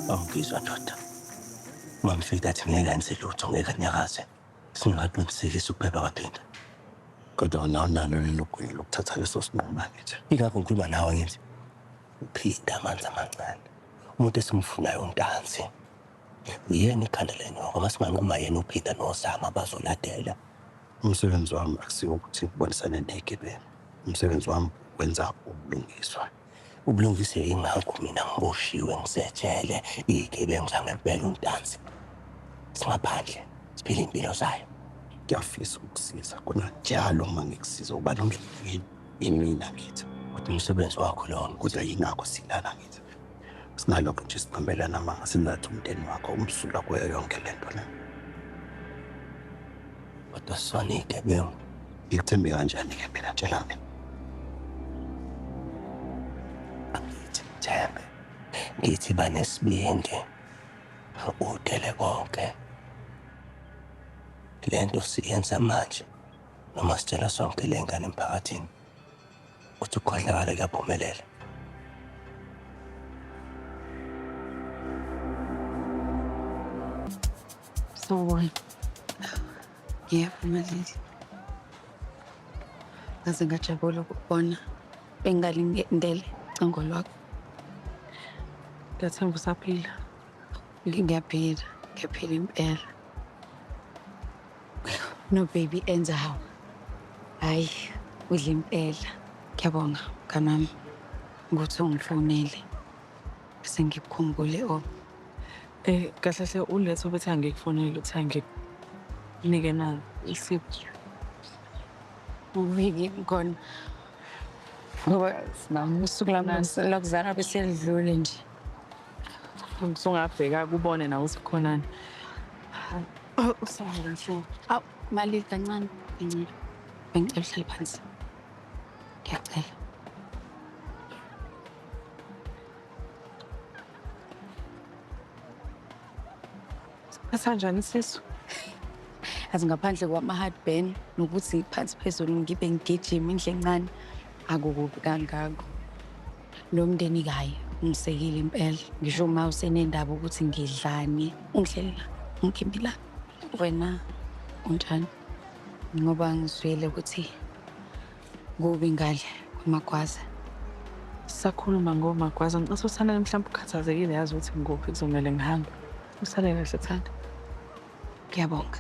Awungizwa ndoda. Uma ngifika athi ngeke enze lutho, ngeke anyakaze. Singaqinisekisa ukuphepha kwaPhinda. Kodwa wena awunalo lelo gunya lokuthatha leso sinqumo angithi. Ingakho ngikhuluma nawe ngithi uPhinda amanzi amancane. Umuntu esimfunayo uNtanzi. Uyena ikhanda lenyoka, uma singanquma yena uPhinda noZama bazoladela. Umsebenzi wami akusiwo ukuthi ngibonisane ney'gebengu. Umsebenzi wami ukwenza ubulungiswa. Ubulungiswa yingakho mina ngiboshiwe ngisejele iy'gebengu zangempela uNtanzi. Singaphandle siphila iy'mpilo zayo. Ngiyafisa ukukusiza kodwa njalo uma ngikusiza uba nomdlalo yimina ngithi. Kodwa umsebenzi wakho lona. Kodwa yingakho silana ngithi. Singalokho nje siqambelana amanga singathi umndeni wakho umsulwa kuyo yonke le nto le. Kodwa sisona iy'gebengu. Ngikuthembe kanjani-ke mina tshela mina. Angithi ngithembe. Ngithi banesibindi. Udele konke. Le nto siyenza manje noma sitshela sonke le ngane emphakathini ukuthi ukukhohlakala kuyaphumelela. Sawubona. Ngiyaphumelela. Ngaze ngajabula ukukubona. Bengingalindele ucingo lwakho. Ngiyathemba usaphila. Ngiyaphila, ngiyaphila impela. No baby enza hawu. Hayi, udla impela. Ngiyabonga mnganami ukuthi ungifonele. Bese ngikukhumbule o. Kahle hle uletho bethi angikufonele uthi angikunike na isipho. Uviki khona. Ngoba usuku lami lokuzalwa beselidlule nje. Usungabheka kubone nawe ukuthi kukhonani. Oh, usahamba kahle. Awu, mali kancane, kancane. Bengicela uhlale phansi. Ngiyacela. Siphatha njani isisu? Yazi ngaphandle kwama-heartburn nokuthi phansi phezulu ngibe ngigijima indlu encane akukubi kangako. Lo mndeni kayi ungisekile impela. Ngisho uma usenendaba ukuthi ngidlani, ungihlelela, ungikhimbila. Wena unjani? Ngoba ngizwile ukuthi kubi ngale kwaMagwaza. Sakhuluma ngoMagwaza, ngicela uSanele mhlawumbe ukhathazekile yazi ukuthi ngikuphi kuzomele ngihambe. Usale kahle Thanda. Ngiyabonga.